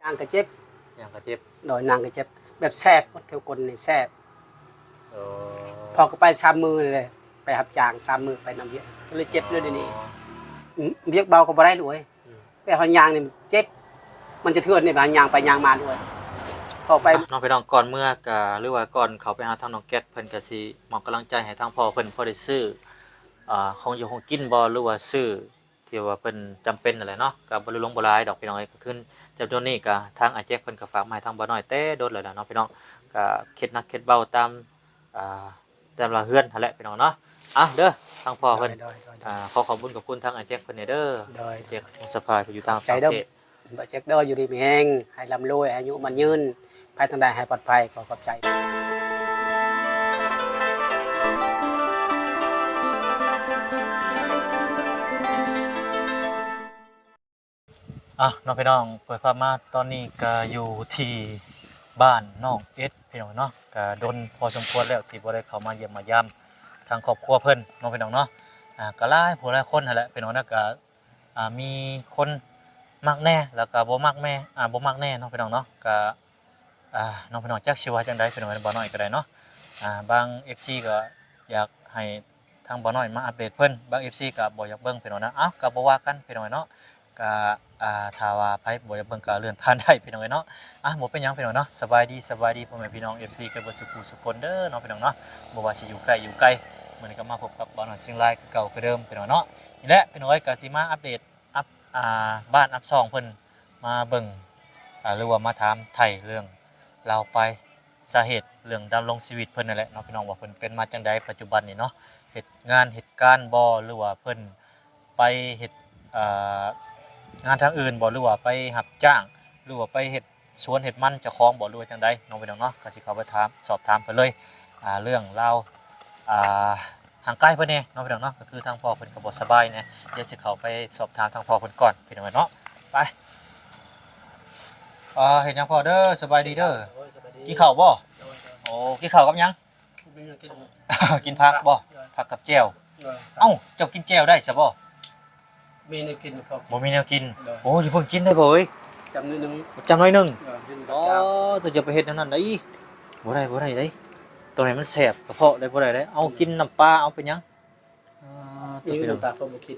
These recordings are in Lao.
ນາງກໍເຈັບ ຍ່າງກໍເຈັບ ໂດຍ ນາງກໍເຈັບ ແບບແສບໝົດແຖວກົ້ນນີ້ແສບ. ອໍ ພໍ່ກໍໄປສາມມື້ເລີຍ ໄປຮັບຈ້າງສາມມື້ ໄປນຳວຽກ ກໍເລີຍເຈັບເລີຍດຽວນີ້. ອໍ ອືມ ວຽກເບົາກໍບໍ່ໄດ້ລູກເອີຍ ອືມ ໄປເຮົາຍ່າງນີ້ເຈັບ ມັນສະເທືອນນີ້ ເຮົາຍ່າງໄປຍ່າງມາລູກເອີຍ. ພໍໄປ ເນາະ ພີ່ນ້ອງ ກ່ອນເມືອກະ ຫຼືວ່າກ່ອນເຂົ້າໄປຫາທາງນ້ອງແກັດ ເພິ່ນກະຊິມອບກຳລັງໃຈໃຫ້ທາງພໍ່ເພິ່ນ ພໍໄດ້ຊື້ ອ່າ ຂອງຢູ່ຂອງກິນບໍ່ ຫຼືວ່າຊື້ ທີ່ວ່າເພິ່ນຈຳເປັນນັ້ນແຫຼະເນາະ ກໍບໍ່ໄດ້ຫຼວງບໍ່ຫຼາຍດອກພີ່ນ້ອງເອີຍ. ກໍຄືຈຳນວນນີ້ກໍທາງອ້າຍແຈັກເພິ່ນກໍຝາກມາໃຫ້ທາງບ່າວນ້ອຍແຕ່ດົນແລ້ວແຫຼະເນາະພີ່ນ້ອງ ກໍເຮັດໜັກເຮັດເບົາຕາມ ອ່າ ແຕ່ລະເຮືອນຫັ້ນແຫຼະພີ່ນ້ອງເນາະ. ເອົາເດີ ທາງພໍ່ເພິ່ນ ໂດຍ ໂດຍ ໂດຍ ອ່າ ຂໍຂອບບຸນຂອບຄຸນທາງອ້າຍແຈັກເພິ່ນແດ່ເດີ ໂດຍ ແຈັກ ໂດຍ ສະພາຍຢູ່ຕ່າງປະເທດ. ບ່າວແຈັກເດີ ຢູ່ດີມີແຮງ ໃຫ້ລ່ຳລວຍ ໃຫ້ອາຍຸໝັ້ນຍືນ ໄປທາງໃດໃຫ້ປອດໄພ ຂໍຂອບໃຈ. ອ່ະ ເນາະພີ່ນ້ອງ ເປີດພາບມາຕອນນີ້ກະຢູ່ທີ່ບ້ານນ້ອງເອັດພີ່ນ້ອງເນາະ ກະດົນພໍສົມຄວນແລ້ວທີ່ບໍ່ໄດ້ເຂົ້າມາຢ້ຽມມາຢາມທາງຄອບຄົວເພິ່ນເນາະພີ່ນ້ອງເນາະ. ອ່າ ກະຫຼາຍຜູ້ຫຼາຍຄົນຫັ້ນແຫຼະພີ່ນ້ອງເນາະ ກະ ອ່າ ມີຄົນມັກແດ່ ແລ້ວກະບໍ່ມັກແດ່ ອ່າ ບໍ່ມັກແດ່ເນາະພີ່ນ້ອງເນາະ. ກະ ອ່າ ເນາະພີ່ນ້ອງ ຈັກຊິວ່າຈັ່ງໃດພີ່ນ້ອງ ບ່າວນ້ອຍກໍໄດ້ເນາະ ອ່າ ບາງເອັຟຊີກໍຢາກໃຫ້ທາງບ່າວນ້ອຍມາອັບເດດເພິ່ນ ບາງເອັຟຊີກໍບໍ່ຢາກເບິ່ງພີ່ນ້ອງນະ. ເອົ້າ ກໍບໍ່ວ່າກັນພີ່ນ້ອງເນາະ ກໍ ອ່າ ຖ້າວ່າໃຜບໍ່ຢາກເບິ່ງກໍເລື່ອນຜ່ານໄດ້ພີ່ນ້ອງເນາະ. ອ່ະ ບໍ່ເປັນຫຍັງພີ່ນ້ອງເນາະ. ສະບາຍດີ ສະບາຍດີພໍ່ແມ່ພີ່ນ້ອງເອັຟຊີກັນເບິດສູ່ຜູ້ສູ່ຄົນເດີເນາະພີ່ນ້ອງເນາະ ບໍ່ວ່າຊິຢູ່ໃກ້ຢູ່ໄກ. ມື້ນີ້ກໍມາພົບກັບບ່າວນ້ອຍຊຽງລາຍຄືເກົ່າຄືເດີມພີ່ນ້ອງເນາະ. ນີ້ແຫຼະພີ່ນ້ອງເອີຍ ກໍຊິມາອັບເດດ ອັບ ອ່າ ບ້ານອັບຊ່ອງເພິ່ນ ມາເບິ່ງ ອ່າ ຫຼືວ່າມາຖາມໄຖ່ເລື່ອງລາວໄປ ສາເຫດເລື່ອງດຳລົງຊີວິດເພິ່ນນັ້ນແຫຼະເນາະພີ່ນ້ອງ ວ່າເພິ່ນເປັນມາຈັ່ງໃດປັດຈຸບັນນີ້ເນາະ ເຮັດງານເຮັດການບໍ່ ຫຼືວ່າເພິ່ນໄປເຮັດ ເອີ ງານທາງອື່ນບໍ່ ຫຼືວ່າໄປຮັບຈ້າງ ຫຼືວ່າໄປເຮັດສວນເຮັດມັນເຈົ້າຂອງບໍ່ ຫຼືວ່າຈັ່ງໃດເນາະພີ່ນ້ອງເນາະ. ກໍຊິເຂົ້າໄປຖາມ ສອບຖາມເພິ່ນເລີຍ ອ່າ ເລື່ອງລາວ ອ່າ ຮ່າງກາຍເພິ່ນແດ່ເນາະພີ່ນ້ອງເນາະ ກໍຄືທາງພໍ່ເພິ່ນກໍບໍ່ສະບາຍແດ່. ດຽວຊິເຂົ້າໄປສອບຖາມທາງພໍ່ເພິ່ນກ່ອນພີ່ນ້ອງເນາະ. ໄປ ອ່າ ເຮັດຫຍັງພໍ່ເດີ? ສະບາຍດີເດີ. ໂດຍ ສະບາຍດີ. ກິນເຂົ້າບໍ່? ໂດຍ ໂດຍ. ໂອ້ ກິນເຂົ້າກັບຫຍັງ? ບໍ່ມີແນວກິນ. ກິນຜັກບໍ່? ໂດຍ. ຜັກກັບແຈ່ວ. ໂດຍ. ເອົ້າ ເຈົ້າກິນແຈ່ວໄດ້ຊະບໍ່? ມີແນວກິນພໍກິນ. ບໍ່ມີແນວກິນ. ໂດຍ. ໂອ້ ຢ່າເພິ່ງກິນໄດ້ບໍ່ເອີຍ? ຈຳໜ້ອຍໜຶ່ງ. ຈຳໜ້ອຍໜຶ່ງ. ໂດຍ. ອໍ ຕົວຢ່າໄປເຮັດແນວນັ້ນໄດ໋. ບໍ່ໄດ້ ບໍ່ໄດ້ໄດ໋. ຕົວນີ້ມັນແສບກະເພາະໄດ້ ບໍ່ໄດ້ໄດ໋. ເອົາ ອືມ ກິນນ້ຳປາເອົາ ເປັນຫຍັງ? ອໍ ຕົວ ກິນນ້ຳປາ ເພາະບໍ່ກິນ.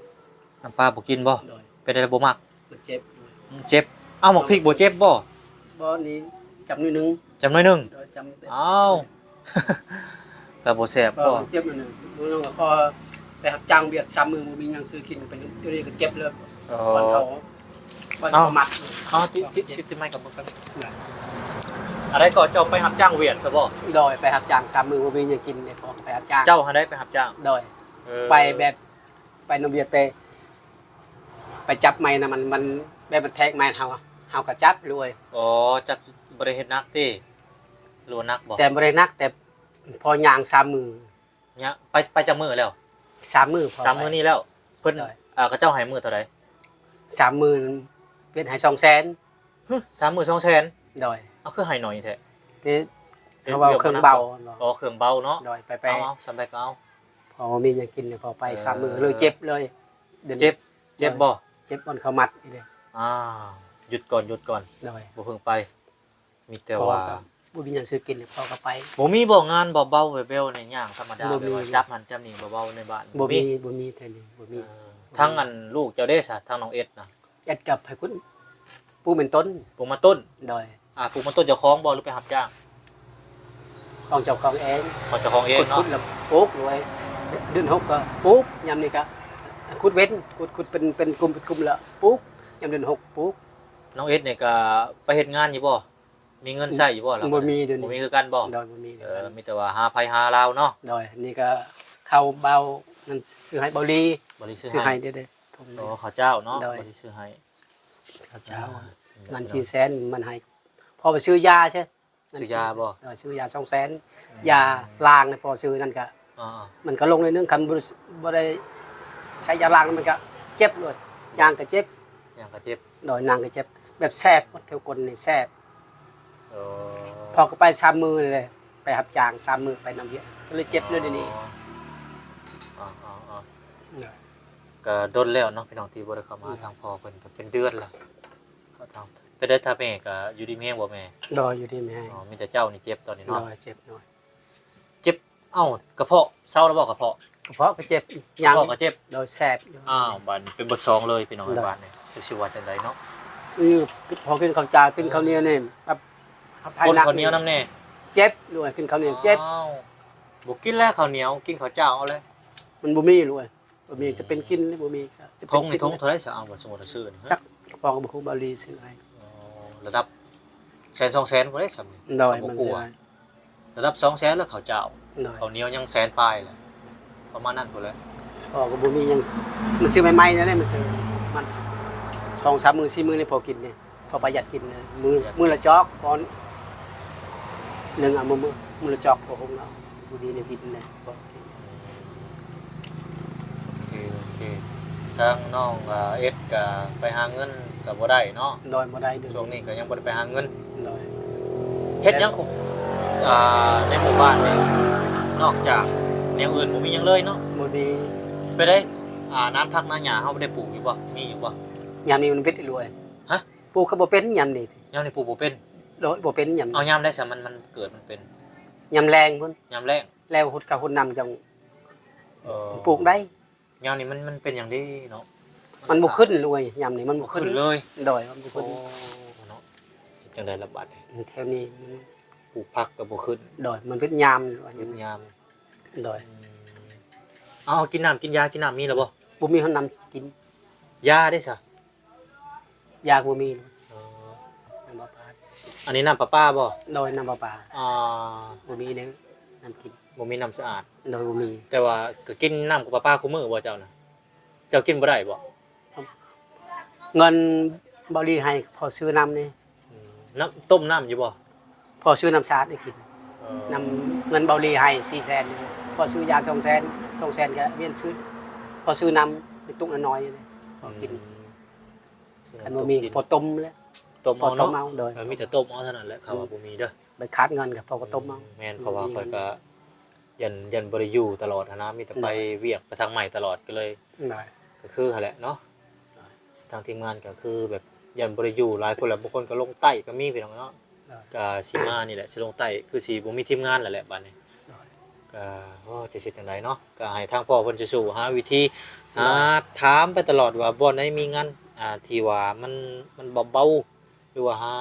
ນ້ຳປາບໍ່ກິນບໍ່? ໂດຍ. ເປັນໄດ ບໍ່ມັກ? ມັນເຈັບ. ມັນເຈັບ. ເອົ້າ ໝາກພິກບໍ່ເຈັບບໍ່? ບໍ່ ນີ້ຈຳໜ້ອຍໜຶ່ງ. ຈຳໜ້ອຍໜຶ່ງ. ໂດຍ. ຈຳ. ເອົ້າ ກໍບໍ່ແຊບບໍ່? ເຈັບໜ້ອຍໜຶ່ງ. ມື້ນັ້ນກໍພໍໄປຮັບຈ້າງວຽກສາມມື້ ບໍ່ມີຫຍັງຊື້ກິນ ໄປຢູ່ນີ້ກໍເຈັບເລີຍ. ອໍ ວັນເຂົາ ວັນເຂົາມັດ. ເອົາ ຕິດ ຕິດ ຕິດໄມກັບເບິ່ງກັນ. ອັນໃດກໍເຈົ້າໄປຮັບຈ້າງວຽກຊະບໍ່? ໂດຍ. ໄປຮັບຈ້າງສາມມື້ ບໍ່ມີຫຍັງກິນ ແລ້ວກໍໄປຮັບຈ້າງ. ເຈົ້າຫັ້ນໄດ໋ໄປຮັບຈ້າງ? ໂດຍ. ເອີ ໄປແບບ ໄປນຳວຽກ ແຕ່ໄປຈັບໄມ້ນະ ມັນ ມັນແບບມັນແທກໄມ້ເຮົາ ເຮົາກໍຈັບລວຍ. ອໍ ຈັບ. ບໍ່ໄດ້ເຮັດໜັກຕິ ຫຼືວ່າໜັກບໍ່? ແຕ່ບໍ່ໄດ້ໜັກ ແຕ່ພໍຍ່າງສາມມື້. ຍະ ໄປ ໄປຈັກມື້ແລ້ວ? ສາມມື້. ສາມມື້ນີ້ແລ້ວ. ເພິ່ນ ໂດຍ ເຂົາເຈົ້າໃຫ້ມື້ເທົ່າໃດ? ສາມມື້ ເພິ່ນໃຫ້ສອງແສນ. ຮຶ ສາມມື້ສອງແສນ. ໂດຍ. ເອົາ ຄືໃຫ້ໜ້ອຍແທ້? ເພາະວ່າເຄື່ອງເບົາ. ອໍ ເຄື່ອງເບົາເນາະ. ໂດຍ. ໄປ ໄປ ເອົາ ເອົາ ສ່ຳໃດກໍເອົາ. ພໍມີຫຍັງກິນ ພໍໄປ ເອີ ສາມມື້ເລີຍເຈັບເລີຍ. ເຈັບ ເຈັບບໍ່? ເຈັບບ່ອນເຂົາມັດນີ້ເດ້. ອ້າວ ຢຸດກ່ອນ ຢຸດກ່ອນ. ໂດຍ. ບໍ່ເພິ່ງໄປ ມີແຕ່ວ່າບໍ່ມີຫຍັງຊື້ກິນ ພໍ່ກໍໄປ. ບໍ່ມີບໍ່ງານເບົາໆ ແບວໆ ໃນຍ່າງທຳມະດາ ແບບວ່າຈັບຫັ້ນຈັບນີ້ເບົາໆ ໃນບ້ານ? ບໍ່ມີ ບໍ່ມີແທ້ນີ້ ບໍ່ມີ. ເອີ ທາງອັນລູກເຈົ້າເດ້ຊະ ທາງນ້ອງເອັດນະ? ເອັດກັບໃຜຄຸນ ປູເມັນຕົ້ນ. ປູເມັນຕົ້ນ. ໂດຍ. ອ່າ ປູເມັນຕົ້ນເຈົ້າຂອງບໍ່ ຫຼືໄປຮັບຈ້າງ? ຂອງເຈົ້າຂອງເອງ. ຂອງເຈົ້າຂອງເອງເນາະ. ຂຸດແລ້ວປູກລວຍ ເດືອນຫົກກໍປູກ ຍາມນີ້ກໍຂຸດເວັ້ນ ຂຸດ ຂຸດເປັນ ເປັນກຸ່ມ ເປັນກຸ່ມແລ້ວປູກ ຍາມເດືອນຫົກປູກ. ນ້ອງເອັດນີ້ກໍໄປເຮັດງານຢູ່ບໍ່? ມີເງິນໃຊ້ຢູ່ບໍ່ລະ? ບໍ່ມີດຽວນີ້. ບໍ່ມີຄືກັນບໍ່? ໂດຍ ບໍ່ມີ. ເອີ ມີແຕ່ວ່າຫາໄຜຫາລາວເນາະ. ໂດຍ. ນີ້ກໍເຂົ້າເບົານັ້ນຊື້ໃຫ້ ເບົາລີ ເບົາລີຊື້ໃຫ້. ເອີ ເຂົ້າເຈົ້າເນາະ. ໂດຍ. ເບົາລີຊື້ໃຫ້ ເຂົ້າເຈົ້າ. ອ່າ ເງິນສີ່ແສນມັນໃຫ້ ພໍໄປຊື້ຢາຊະ. ຊື້ຢາບໍ່? ເອີ ຊື້ຢາສອງແສນ. ອືມ. ຢາລ້າງໃຫ້ພໍ່ຊື້ນັ້ນກະ ອ່າ ມັນກໍລົງໜ້ອຍໜຶ່ງ ຄັນບໍ່ ບໍ່ໄດ້ໃຊ້ຢາລ້າງມັນກໍເຈັບໂລດ ຍ່າງກໍເຈັບ ຍ່າງກໍເຈັບ. ໂດຍ. ຍ່າງກໍເຈັບ ແບບແສບໝົດແຖວກົ້ນນີ້ແສບ. ອໍ ພໍ່ກໍໄປສາມມື້ເລີຍ ໄປຮັບຈ້າງສາມມື້ ໄປນຳວຽກ ກໍເລີຍເຈັບເລີຍດຽວນີ້. ອໍ ອໍ ອໍ ໂດຍ. ກໍດົນແລ້ວເນາະ ພີ່ນ້ອງ ທີ່ບໍ່ໄດ້ເຂົ້າມາຫາທາງພໍ່ເພິ່ນ ກໍເປັນເດືອນລະ ເຂົ້າທາງ ເປັນໄດ້ ຖ້າແມ່ກໍຢູ່ດີມີແຮງບໍ່ແມ່? ໂດຍ ຢູ່ດີມີແຮງ. ອໍ ມີແຕ່ເຈົ້ານີ້ເຈັບຕອນນີ້ເນາະ? ໂດຍ ເຈັບ ໂດຍ. ເຈັບ ເອົ້າ ກະເພາະເຊົາແລ້ວບໍ່? ກະເພາະ ກະເພາະກໍເຈັບ ຍັງ ກະເພາະກໍເຈັບ. ໂດຍ ແສບຢູ່. ອ້າວ ບາດນີ້ເປັນບົດສອງເລີຍພີ່ນ້ອງ. ໂດຍ. ບາດນີ້ ຈັກຊິວ່າຈັ່ງໃດເນາະ? ອື ພໍກິນເຂົ້າຈ້າ ກິນເຂົ້າໜຽວນີ້ ແບບ ຄົນເຂົ້າໜຽວນຳແດ່ ເຈັບ ຫຼືວ່າກິນເຂົ້າໜຽວເຈັບ. ອ້າວ ບໍ່ກິນແລ້ວເຂົ້າໜຽວ ກິນເຂົ້າຈ້າເອົາແລ້ວ. ມັນບໍ່ມີລູກເອີຍ ບໍ່ມີ. ອືມ ຈະເປັນກິນ ບໍ່ມີ ຈະເປັນກິນ. ຖົງນີ້ຖົງເທົ່າໃດຊະ? ເອົາ ສົມມຸດຊື້ນີ້ ຈັກ ພໍ່ກໍບໍ່ຮູ້ ເບົາຫຼີຊື້ໃຫ້. ອໍ ລະດັບແສນສອງແສນບໍ່ໄດ້ຊ່ຳນີ້. ໂດຍ ມັນຊິ ລະດັບສອງແສນແລ້ວເຂົ້າຈ້າ. ໂດຍ. ເຂົ້າໜຽວຍັງແສນປາຍແຫຼະ ປະມານນັ້ນພຸ້ນແຫຼະ. ພໍ່ກໍບໍ່ມີຫຍັງ ມັນຊື້ໃໝ່ໆນັ້ນແຫຼະ ມັນຊື້ ມັນສອງສາມມື້ ສີ່ມື້ນີ້ພໍກິນນີ້. ພໍປະຢັດກິນນະ ມື້ ປະຢັດ ມື້ລະຈອກກ່ອນ ໜຶ່ງ ອາ ມື້ ມື້ ມື້ລະຈອກພໍຫົ່ງເອົາ ພໍດີແນວກິນນະ ພໍກິນ. ໂອເຄ ໂອເຄ ທາງນ້ອງ ອາ ເອັດກະໄປຫາເງິນກະບໍ່ໄດ້ເນາະ? ໂດຍ ບໍ່ໄດ້ເດີ ຊ່ວງນີ້ກະຍັງບໍ່ໄດ້ໄປຫາເງິນ. ໂດຍ. ເຮັດຫຍັງ ອາ ໃນໝູ່ບ້ານນີ້ ນອກຈາກແນວອື່ນບໍ່ມີຫຍັງເລີຍເນາະ? ບໍ່ມີ. ໄປໄດ້ ອາ ນານຜັກນາຫຍ້າເຮົາໄດ້ປູກຢູ່ບໍ່? ມີຢູ່ບໍ່? ຍາມນີ້ມັນວິດອີ່ຫຼວຍ. ຮະ? ປູກກໍບໍ່ເປັນຍາມນີ້. ຍາມນີ້ປູກບໍ່ເປັນ? ໂດຍ ບໍ່ເປັນຍາມນີ້. ເອົາ ຍາມໃດຊະ ມັນ ມັນເກີດ ມັນເປັນ? ຍາມແລ້ງພຸ້ນ. ຍາມແລ້ງ ແລ້ວຫົດກະຫົດນ້ຳຈັ່ງ ເອີ ປູກໄດ້. ຍາມນີ້ມັນ ມັນເປັນຫຍັງເດເນາະ? ມັນບໍ່ຂຶ້ນເລີຍ ຍາມນີ້ມັນບໍ່ຂຶ້ນ ບໍ່ຂຶ້ນເລີຍ. ໂດຍ ມັນບໍ່ຂຶ້ນ. ໂອ້ ເນາະ ເຮັດຈັ່ງໃດລະບາດນີ້? ແຖວນີ້ມັນ ປູກຜັກກໍບໍ່ຂຶ້ນ. ໂດຍ ມັນເປັນຍາມ ເປັນຍາມ. ໂດຍ. ອືມ ເອົາ ກິນນ້ຳກິນຢາ ກິນນ້ຳມີແລ້ວບໍ່? ບໍ່ມີຮອດນ້ຳກິນ. ຢາເດຊະ? ຢາກໍບໍ່ມີ. ເອີ ນ້ຳປະປາ. ອັນນີ້ນ້ຳປະປາບໍ່? ໂດຍ ນ້ຳປະປາ. ອ່າ ບໍ່ມີແນວນ້ຳກິນ. ບໍ່ມີນ້ຳສະອາດ. ໂດຍ ບໍ່ມີ. ແຕ່ວ່າກໍກິນນ້ຳປະປາຄູ່ມື້ບໍ່ເຈົ້ານະ? ເຈົ້າກິນບໍ່ໄດ້ບໍ່? ເງິນເບົາຫຼີໃຫ້ພໍຊື້ນ້ຳນີ້. ອືມ ນ້ຳ ຕົ້ມນ້ຳຢູ່ບໍ່? ພໍຊື້ນ້ຳສະອາດໃຫ້ກິນ. ເອີ ນ້ຳ ເງິນເບົາຫຼີໃຫ້ສີ່ແສນ ພໍຊື້ຢາສອງແສນ ສອງແສນກໍວຽນຊື້ ພໍຊື້ນ້ຳຕຸກນ້ອຍໆນີ້ ພໍກິນ. ອືມ ຄັນບໍ່ມີກໍພໍຕົ້ມແຫຼະ ຕົ້ມເອົາເນາະ. ໂດຍ ເອີ ມີແຕ່ຕົ້ມເອົາເທົ່ານັ້ນແຫຼະ ເຂົາວ່າບໍ່ມີເດີ. ໄປຂາດເງິນກໍພໍກໍຕົ້ມເອົາ. ອືມ ແມ່ນ ເພາະວ່າຂ້ອຍກໍຢ້ານ ຢ້ານບໍ່ໄດ້ຢູ່ຕະຫຼອດຫັ້ນນະ ມີແຕ່ໄປວຽກໄປທາງໃໝ່ຕະຫຼອດ ກໍເລີຍ ໂດຍ ກໍຄືຫັ້ນແຫຼະເນາະ. ໂດຍ. ທາງທີມງານກໍຄືແບບຢ້ານບໍ່ໄດ້ຢູ່ຫຼາຍຄົນແຫຼະ ບາງຄົນກໍລົງໃຕ້ກໍມີພີ່ນ້ອງເນາະ. ໂດຍ. ກໍຊິມານີ້ແຫຼະ ຊິລົງໃຕ້ ຄືຊິບໍ່ມີທີມງານແລ້ວແຫຼະບາດນີ້. ໂດຍ. ກໍ ໂອ້ ຈະເຮັດຈັ່ງໃດເນາະ ກໍໃຫ້ທາງພໍ່ເພິ່ນສູ້ໆຫາວິທີ ໂດຍ ຫາຖາມໄປຕະຫຼອດວ່າບ່ອນໃດມີງານ ອ່າ ທີ່ວ່າມັນ ມັນເບົາໆ ຫຼືວ່າຫາ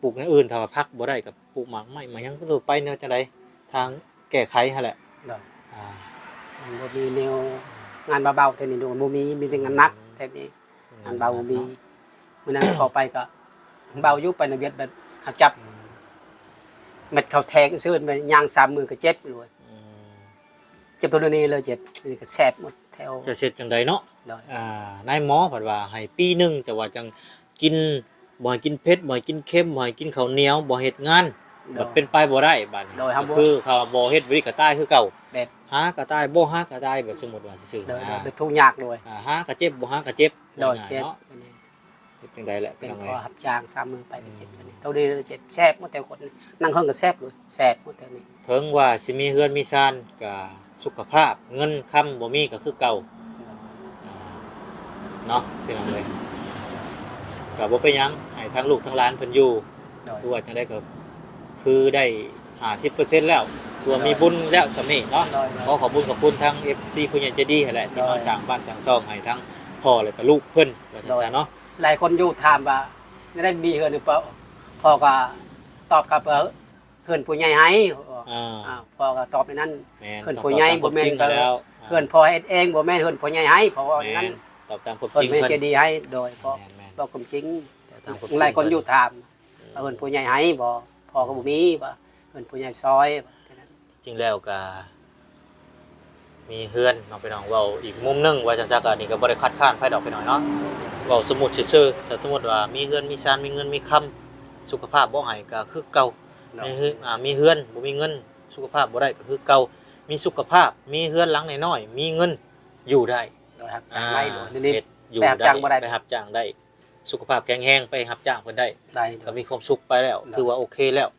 ປູກແນວອື່ນ ຖ້າວ່າຜັກບໍ່ໄດ້ກໍປູກໝາກໄມ້ ໝາກຫຍັງທົ່ວໄປ ແນວຈັ່ງໃດ ທາງແກ້ໄຂຫັ້ນແຫຼະ. ໂດຍ. ອ່າ ມັນບໍ່ມີແນວງານເບົາໆແຖວນີ້ ໂດຍ ບໍ່ມີ ມີແຕ່ງານໜັກ ອືມ ແຖວນີ້. ອືມ ງານເບົາບໍ່ມີ. ມື້ນັ້ນເຂົ້າໄປກໍເບົາຢູ່ ໄປນຳວຽດແບບເຮົາຈັບ ອືມ ເມັດເຂົ້າແທກຊື່ ໄປຍ່າງສາມມື້ກໍເຈັບໂລດ. ອືມ ເຈັບຕົວນີ້ເລີຍ ເຈັບ ນີ້ກໍແສບໝົດແຖວ. ຈະເຮັດຈັ່ງໃດເນາະ? ໂດຍ. ອ່າ ນາຍໝໍເພິ່ນວ່າໃຫ້ປີໜຶ່ງ ແຕ່ວ່າຈັ່ງກິນ ບໍ່ໃຫ້ກິນເຜັດ ບໍ່ໃຫ້ກິນເຄັມ ບໍ່ໃຫ້ກິນເຂົ້າໜຽວ ບໍ່ໃຫ້ເຮັດງານ. ໂດຍ. ບັດເປັນໄປບໍ່ໄດ້ບາດນີ້. ໂດຍ. ກໍຄືເຂົາບໍ່ເຮັດ ບໍ່ໄດ້ກໍຕາຍຄືເກົ່າ. ແບບ ຫາກໍຕາຍ ບໍ່ຫາກໍຕາຍ ແບບສົມມຸດວ່າຊື່ໆ. ໂດຍ. ນະ ໂດຍ. ແບບທຸກຍາກໂດຍ. ອ່າ ຫາກໍເຈັບ ບໍ່ຫາກໍເຈັບ. ໂດຍ. ເຈັບເນາະ ເນາະ. ເຮັດຈັ່ງໃດແຫຼະ ເປັນພໍ່ຮັບຈ້າງສາມມື້ໄປກໍເຈັບ. ອືມ ເທົ່ານີ້ເຈັບ ແສບໝົດແຖວຄົນ ນັ່ງເທິງກໍແສບເລີຍ ແສບໝົດແຖວນີ້. ເຖິງວ່າຊິມີເຮືອນມີຊານ ກະສຸຂະພາບເງິນຄຳບໍ່ມີກໍຄືເກົ່າ ເນາະ ພີ່ນ້ອງເອີຍ. ກໍບໍ່ເປັນຫຍັງ ໃຫ້ທາງລູກທາງຫຼານເພິ່ນຢູ່. ໂດຍ. ຄືວ່າຈັ່ງໃດກໍຄືໄດ້ຫ້າສິບເປີເຊັນແລ້ວ ຄືວ່າມີບຸນແລ້ວສ່ຳນີ້ເນາະ. ໂດຍ. ຂໍຂອບຄຸນຂອບຄຸນທາງເອັຟຊີຜູ້ໃຫຍ່ໃຈດີຫັ້ນແຫຼະ ທີ່ມາ ໂດຍ ສ້າງບ້ານສ້າງຊ່ອງໃຫ້ທາງພໍ່ ແລະກະລູກເພິ່ນ ວ່າຊັ້ນຊະເນາະ. ໂດຍ. ຫຼາຍຄົນຢູ່ຖາມວ່າ ໄດ້ມີເຮືອນຫຼືບໍ່? ພໍ່ກໍຕອບກັບວ່າ ເຮືອນຜູ້ໃຫຍ່ໃຫ້. ອ່າ ອ່າ ພໍ່ກໍຕອບແນວນັ້ນ. ແມ່ນ ເຮືອນຜູ້ໃຫຍ່ ຕ້ອງຕອບຕາມຄວາມຈິງຫັ້ນແຫຼ້ວ. ບໍ່ແມ່ນເຮືອນພໍ່ເຮັດເອງ ບໍ່ແມ່ນເຮືອນຜູ້ໃຫຍ່ໃຫ້ ພໍ່ເວົ້າແນວນັ້ນ. ແມ່ນ ຕອບຕາມຄວາມຈິງ ເພິ່ນແມ່ນໃຈດີໃຫ້. ໂດຍ. ພໍ່ ແມ່ນໆ ເວົ້າຄວາມຈິງ. ຕາມຄວາມຈິງ ຫຼາຍຄົນຢູ່ຖາມ ອືມ ວ່າເຮືອນຜູ້ໃຫຍ່ໃຫ້ບໍ່? ພໍ່ກໍບໍ່ມີ ວ່າເຮືອນຜູ້ໃຫຍ່ຊ່ອຍ. ຈິງແລ້ວກໍ ມີເຮືອນເນາະພີ່ນ້ອງ ເວົ້າອີກມຸມໜຶ່ງວ່າຊັ້ນຊະ. ກໍອັນນີ້ກໍບໍ່ໄດ້ຄັດຄ້ານໃຜດອກພີ່ນ້ອງເນາະ ເວົ້າສົມມຸດຊື່ໆ. ຖ້າສົມມຸດວ່າມີເຮືອນມີຊານ ມີເງິນມີຄຳ ສຸຂະພາບບໍ່ໃຫ້ກໍຄືເກົ່າ. ໂດຍ. ມີເຮືອນ ອ່າ ມີເຮືອນບໍ່ມີເງິນ ສຸຂະພາບບໍ່ໄດ້ກໍຄືເກົ່າ. ມີສຸຂະພາບ ມີເຮືອນຫຼັງນ້ອຍໆ ມີເງິນ ຢູ່ໄດ້. ໂດຍ. ຮັບຈ້າງໄດ້. ອ່າ ໂດຍ. ນີ້ ເຮັດຢູ່ໄດ້ ໄປຮັບຈ້າງບໍ່ໄດ້ ໄປຮັບຈ້າງໄດ້ ສຸຂະພາບແຂງແຮງ ໄປຮັບຈ້າງເພິ່ນໄດ້. ໄດ້. ໂດຍ. ກໍມີຄວາມສຸກໄປແລ້ວ ໂດຍ ຖືວ່າໂອເຄແລ້ວ.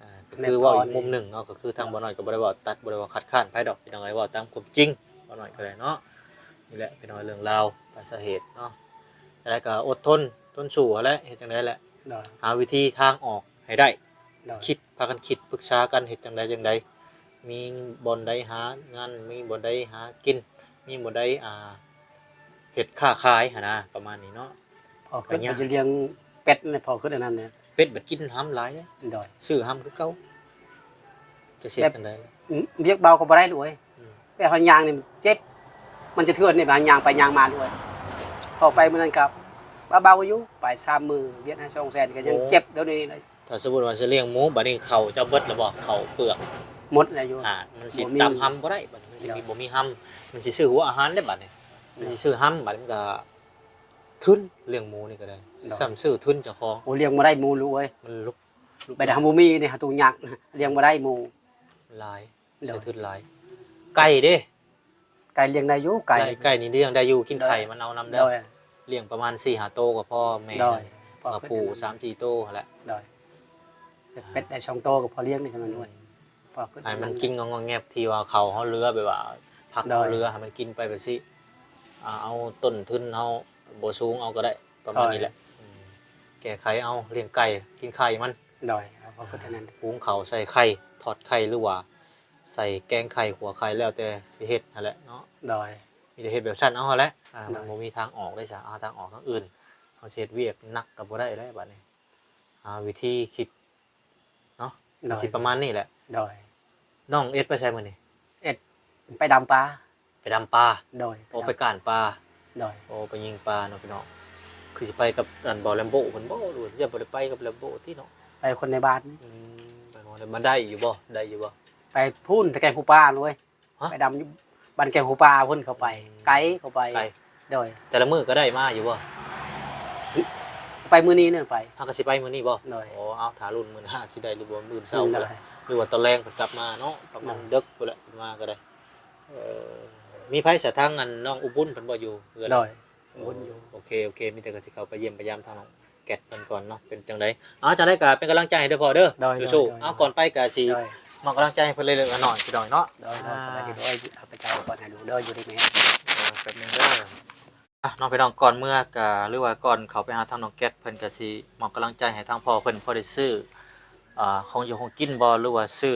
ອ່າ ກໍຄືເວົ້າອີກມຸມໜຶ່ງເນາະ ກໍຄືທາງ ໂດຍ ບ່າວນ້ອຍກໍບໍ່ໄດ້ເວົ້າຕັດ ບໍ່ໄດ້ເວົ້າຄັດຄ້ານໃຜດອກ ພີ່ນ້ອງເອີຍ ເວົ້າຕາມຄວາມຈິງ ບ່າວນ້ອຍກໍໄດ້ເນາະ. ນີ້ແຫຼະພີ່ນ້ອງ ເລື່ອງລາວປາຍສາເຫດເນາະ. ຈັ່ງໃດກໍອົດທົນ ທົນສູ້ຫັ້ນແຫຼະ ເຮັດຈັ່ງໃດແຫຼະ ໂດຍ ຫາວິທີທາງອອກໃຫ້ໄດ້ ໂດຍ ຄິດ ພາກັນຄິດປຶກສາກັນ ເຮັດຈັ່ງໃດຈັ່ງໃດ ມີບ່ອນໃດຫາງານ ມີບ່ອນໃດຫາກິນ ມີບ່ອນໃດ ອ່າ ເຮັດຄ້າຂາຍຫັ້ນນະ ປະມານນີ້ເນາະ ພໍ່ຄິດ ກໍຢາກ ວ່າຈະລ້ຽງເປັດນີ້ ພໍ່ຄິດອັນນັ້ນແຫຼະ ເປັດບັດກິນຮຳຫຼາຍເດ້ ໂດຍ ຊື້ຮຳຄືເກົ່າ ຈະເຮັດຈັ່ງໃດ ແບບ ອືມ ວຽກເບົາກໍບໍ່ໄດ້ລູກເອີຍ ອືມ ແບບເຮົາຍ່າງນີ້ມັນເຈັບ ມັນສະເທືອນນີ້ ບາດຍ່າງໄປຍ່າງມາລູກເອີຍ ພໍໄປມື້ນັ້ນກໍວ່າເບົາຢູ່ ໄປສາມມື້ ວຽກໃຫ້ສອງແສນ ກໍຍັງ ໂອ້ ເຈັບດຽວນີ້ເລີຍ ຖ້າສົມມຸດວ່າຊິລ້ຽງໝູ ບາດນີ້ເຂົ້າເຈົ້າເບິດແລ້ວບໍ່ ເຂົ້າເປືອກ ໝົດແລ້ວຢູ່ ອ່າ ມັນຊິ ບໍ່ມີ ຕຳຮຳບໍ່ໄດ້ ບາດນີ້ມັນຊິ ໂດຍ ມີ ບໍ່ມີຮຳ ມັນຊິຊື້ຫົວອາຫານໄດ້ບາດນີ້ ມັນຊິ ໂດຍ ຊື້ຮຳ ບາດນີ້ມັນກໍທຶນ ລ້ຽງໝູນີ້ກໍໄດ້ ໂດຍ ຊ້ຳຊື້ທຶນເຈົ້າຂອງ ໂອ້ ລ້ຽງບໍ່ໄດ້ໝູລູກເອີຍ ມັນລຸກ ໄປທຳບໍ່ມີນີ້ຫາຕູ້ຍັກ ລ້ຽງບໍ່ໄດ້ໝູ ຫຼາຍ ໂດຍ ໃຊ້ທຶນຫຼາຍ ໄກ່ເດ້ ໄກ່ລ້ຽງໄດ້ຢູ່ ໄກ່ ໄກ່ ໄກ່ນີ້ລ້ຽງໄດ້ຢູ່ ກິນໄຂ່ມັນເອົານຳເດີ ໂດຍ ລ້ຽງປະມານສີ່ຫ້າໂຕກໍພໍ ແມ່ ໂດຍ ກໍປູສາມສີ່ໂຕຫັ້ນແຫຼະ ໂດຍ ເປັດໄດ້ສອງໂຕກໍພໍລ້ຽງໄດ້ ອືມ ພໍຂຶ້ນ ໃຫ້ມັນກິນງອກໆແງບໆ ທີ່ວ່າເຂົ້າເຮົາເຫຼືອ ແບບວ່າຜັກເຮົາເຫຼືອ ໂດຍ ໃຫ້ມັນກິນໄປແບບຊີ້ ອ່າ ເອົາຕົ້ນທຶນເຮົາບໍ່ສູງເອົາກໍໄດ້ ປະມານນີ້ແຫຼະ ໂດຍ ອືມ ແກ້ໄຂເອົາ ລ້ຽງໄກ່ ກິນໄຂ່ມັນ ໂດຍ ເອົາພໍຂຶ້ນເທົ່ານັ້ນ ຫູງເຂົ້າໃສ່ໄຂ່ ທອດໄຂ່ ຫຼືວ່າໃສ່ແກງໄຂ່ ຂົ້ວໄຂ່ ແລ້ວແຕ່ຊິເຮັດຫັ້ນແຫຼະເນາະ ໂດຍ ມີແຕ່ເຮັດແບບຊັ້ນເອົາຫັ້ນແຫຼະ ອ່າ ໂດຍ ມັນບໍ່ມີທາງອອກເດ້ຊະ ຫາທາງອອກທາງອື່ນ ເຮົາຊິເຮັດວຽກໜັກກໍບໍ່ໄດ້ແລ້ວບາດນີ້ ຫາວິທີຄິດເນາະ ໂດຍ ກໍຊິປະມານນີ້ແຫຼະ ໂດຍ ນ້ອງເອັດໄປໃສມື້ນີ້ ເອັດໄປດຳປາ ໄປດຳປາ ໂດຍ ໂອ້ ໄປ ໄປກ້ານປາ ໂດຍ ໂອ້ ໄປຍິງປາເນາະພີ່ນ້ອງ ຄືຊິໄປກັບອັນບໍ່ ແລມໂບເພິ່ນບໍ່ ຫຼືວ່າຢ່າບໍ່ໄດ້ໄປກັບແລມໂບຕິເນາະ ໄປຄົນໃນບ້ານ ອືມ ໄປບໍ່ໄດ້ ມັນໄດ້ຢູ່ບໍ່ ໄດ້ຢູ່ບໍ່ ໄປພຸ້ນແຕ່ແກ້ງພູປາເວີຍ ຮະ ໄປດຳຢູ່ບ້ານແກ້ງພູປາພຸ້ນ ເຂົ້າໄປ ອືມ ໄກ ເຂົ້າໄປ ໄກ ໂດຍ ແຕ່ລະມື້ກໍໄດ້ມາຢູ່ບໍ່ ໄປມື້ນີ້ເນີ ໄປ ເຮົາກໍຊິໄປມື້ນີ້ບໍ່ ໂດຍ ໂອ້ ເອົາ ຖ້າລຸ້ນມື້ໜ້າຊິໄດ້ຫຼືບໍ່ ມື້ເຊົ້າ ອືມ ໂດຍ ຫຼືວ່າຕອນແລງເພິ່ນກັບມາເນາະ ປະມານ ໂດຍ ເດິກພຸ້ນແຫຼະເພິ່ນມາກໍໄດ້ ເອີ ມີໃຜສະ ທາງອັນນ້ອງອຸບຸນເພິ່ນບໍ່ຢູ່ເຮືອນ ໂດຍ ບຸນຢູ່ ໂອເຄ ໂອເຄ ມີແຕ່ກໍຊິເຂົ້າໄປຢ້ຽມໄປຢາມທາງນ້ອງແກັດເພິ່ນກ່ອນເນາະ ເປັນຈັ່ງໃດ ເອົາ ຈັ່ງໃດກໍເປັນກຳລັງໃຈໃຫ້ເດີພໍ່ເດີ ໂດຍ ສູ້ໆ ໂດຍ ເອົາ ກ່ອນໄປກໍຊິ ໂດຍ ມອບກຳລັງໃຈໃຫ້ເພິ່ນເລັກໆນ້ອຍໆ ພີ່ນ້ອງເນາະ ໂດຍ ໂດຍ ອ່າ ສະບາຍດີ ໂດຍ ເອົາໄປເຈົ້າກ່ອນໃຫ້ລູກເດີ ຢູ່ດີມີແຮງ ເອີ ແປັບໜຶ່ງເດີ ອ່ະ ເນາະ ພີ່ນ້ອງ ກ່ອນເມືອກໍ ຫຼືວ່າກ່ອນເຂົ້າໄປຫາທາງນ້ອງແກັດ ເພິ່ນກໍຊິມອບກຳລັງໃຈໃຫ້ທາງພໍ່ເພິ່ນ ພໍໄດ້ຊື້ ອ່າ ຂອງຢູ່ຂອງກິນບໍ່ ຫຼືວ່າຊື້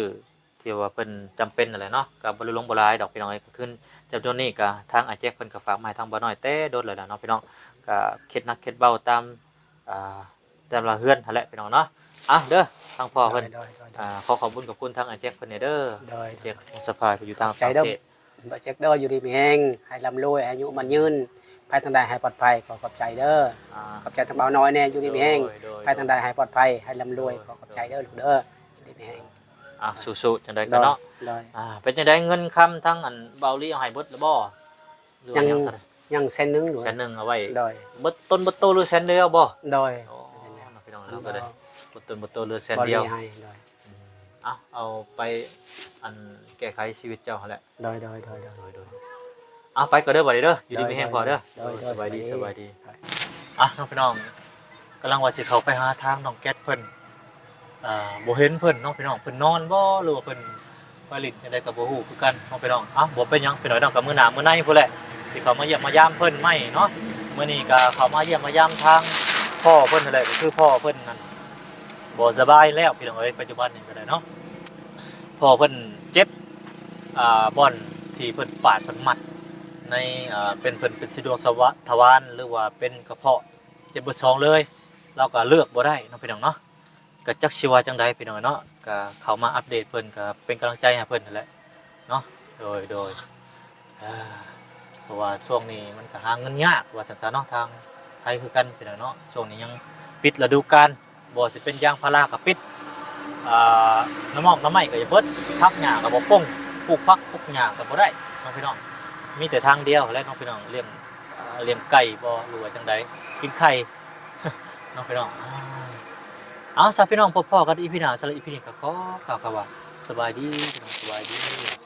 ທີ່ວ່າເພິ່ນຈຳເປັນນັ້ນແຫຼະເນາະ ກໍບໍ່ໄດ້ຫຼວງບໍ່ຫຼາຍດອກພີ່ນ້ອງເອີຍ ກໍຄືຈຳນວນນີ້ກໍທາງອ້າຍແຈັກເພິ່ນກໍຝາກມາໃຫ້ທາງບ່າວນ້ອຍແຕ່ດົນແລ້ວແຫຼະເນາະພີ່ນ້ອງ ກໍເຮັດໜັກເຮັດເບົາຕາມ ອ່າ ແຕ່ລະເຮືອນຫັ້ນແຫຼະພີ່ນ້ອງເນາະ ອ່ະເດີ ທາງພໍ່ເພິ່ນ ໂດຍ ໂດຍ ໂດຍ ອ່າ ຂໍຂອບຄຸນຂອບຄຸນທາງອ້າຍແຈັກເພິ່ນແດ່ເດີ ໂດຍ ແຈັກ ໂດຍ ສະພາຍຢູ່ຕ່າງປະເທດ ຂອບໃຈເດີ ບ່າວແຈັກເດີ ຢູ່ດີມີແຮງ ໃຫ້ລ່ຳລວຍ ອາຍຸໝັ້ນຍືນ ໄພທາງໃດໃຫ້ປອດໄພ ຂໍຂອບໃຈເດີ ອ່າ ຂອບໃຈທາງບ່າວນ້ອຍແດ່ ຢູ່ດີມີແຮງ ໂດຍ ໂດຍ ໃຜທາງໃດໃຫ້ປອດໄພ ໃຫ້ລ່ຳລວຍ ໂດຍ ຂໍຂອບໃຈເດີລູກເດີ ຢູ່ດີມີແຮງ ອ່າ ສູ້ໆ ຈັ່ງໃດກໍເນາະ ໂດຍ ໂດຍ ອ່າ ເປັນຈັ່ງໃດເງິນຄຳທາງອັນບ່າວລີເອົາໃຫ້ເບິດແລ້ວບໍ່ ຫຼືວ່າຍັງ ຍັງ ຍັງແສນໜຶ່ງ ແສນໜຶ່ງເອົາໄວ້ ໂດຍ ເບິດຕົ້ນເບິດໂຕເຫຼືອແສນດຽວບໍ່ ໂດຍ ໂອ້ ພີ່ນ້ອງເຮົາກໍໄດ້ ໂດຍ ເບິດຕົ້ນເບິດໂຕເຫຼືອແສນດຽວ ບ່າວລີໃຫ້ ໂດຍ ອືມ ເອົາ ເອົາໄປອັນແກ້ໄຂຊີວິດເຈົ້າຫັ້ນແຫຼະ ໂດຍ ໂດຍ ໂດຍ ໂດຍ ເອົາໄປກ່ອນເດີບັດນີ້ເດີ ຢູ່ດີມີແຮງພໍ່ເດີ ໂດຍ ໂດຍ ໂດຍ ສະບາຍດີ ສະບາຍດີ ສະບາຍດີ ອ່ະ ເນາະ ພີ່ນ້ອງ ກຳລັງວ່າຊິເຂົ້າໄປຫາທາງນ້ອງແກັດເພິ່ນ ອ່າ ບໍ່ເຫັນເພິ່ນເນາະ ພີ່ນ້ອງ ເພິ່ນນອນບໍ່ ຫຼືວ່າເພິ່ນໄປຫຼິ້ນຈັ່ງໃດກໍບໍ່ຮູ້ຄືກັນເນາະ ພີ່ນ້ອງ ເອົ້າ ບໍ່ເປັນຫຍັງ ພີ່ນ້ອງເນາະ ກໍມື້ໜ້າມື້ໃນພຸ້ນແຫຼະ ຊິເຂົ້າມາຢ້ຽມມາຢາມເພິ່ນໃໝ່ເນາະ ມື້ນີ້ກໍເຂົ້າມາຢ້ຽມມາຢາມທາງພໍ່ເພິ່ນຫັ້ນແຫຼະ ກໍຄືພໍ່ເພິ່ນນັ້ນ ບໍ່ສະບາຍແລ້ວ ພີ່ນ້ອງເອີຍ ປັດຈຸບັນນີ້ກໍໄດ້ເນາະ ພໍ່ເພິ່ນເຈັບ ອ່າ ບ່ອນທີ່ເພິ່ນປາດເພິ່ນໝັດໃນ ອ່າ ເປັນ ເພິ່ນເປັນສີດວງສະວະ ທະວານ ຫຼືວ່າເປັນກະເພາະ ເຈັບເບິດສອງເລີຍ ລາວກໍເລືອກບໍ່ໄດ້ເນາະ ພີ່ນ້ອງເນາະ ກໍຈັກຊິວ່າຈັ່ງໃດ ພີ່ນ້ອງເນາະ ກໍເຂົ້າມາອັບເດດເພິ່ນ ກໍເປັນກຳລັງໃຈໃຫ້ເພິ່ນຫັ້ນແຫຼະເນາະ ໂດຍ ໂດຍ ອ່າ ເພາະວ່າຊ່ວງນີ້ມັນກໍຫາເງິນຍາກວ່າຊັ້ນຊະເນາະ ທາງໄທຄືກັນພີ່ນ້ອງເນາະ ຊ່ວງນີ້ຍັງປິດລະດູການ ບໍ່ວ່າຊິເປັນຢາງພາລາກໍປິດ ອ່າ ໜໍ່ໝອກໜໍ່ໄມ້ກໍຈະເບິດ ຜັກຫຍ້າກໍບໍ່ປົ່ງ ປູກຜັກປູກຫຍ້າກໍບໍ່ໄດ້ເນາະພີ່ນ້ອງ ມີແຕ່ທາງດຽວຫັ້ນແຫຼະເນາະພີ່ນ້ອງ ລ້ຽງ ອ່າ ລ້ຽງໄກ່ບໍ່ ຫຼືວ່າຈັ່ງໃດ ກິນໄຂ່ ເນາະພີ່ນ້ອງ ເອົາຊະພີ່ນ້ອງ ພົບພໍ້ກັນອີພີໜ້າ ສຳລັບອີພີນີ້ກໍຂໍກ່າວຄຳວ່າ ສະບາຍດີ ພີ່ນ້ອງ ສະບາຍດີ.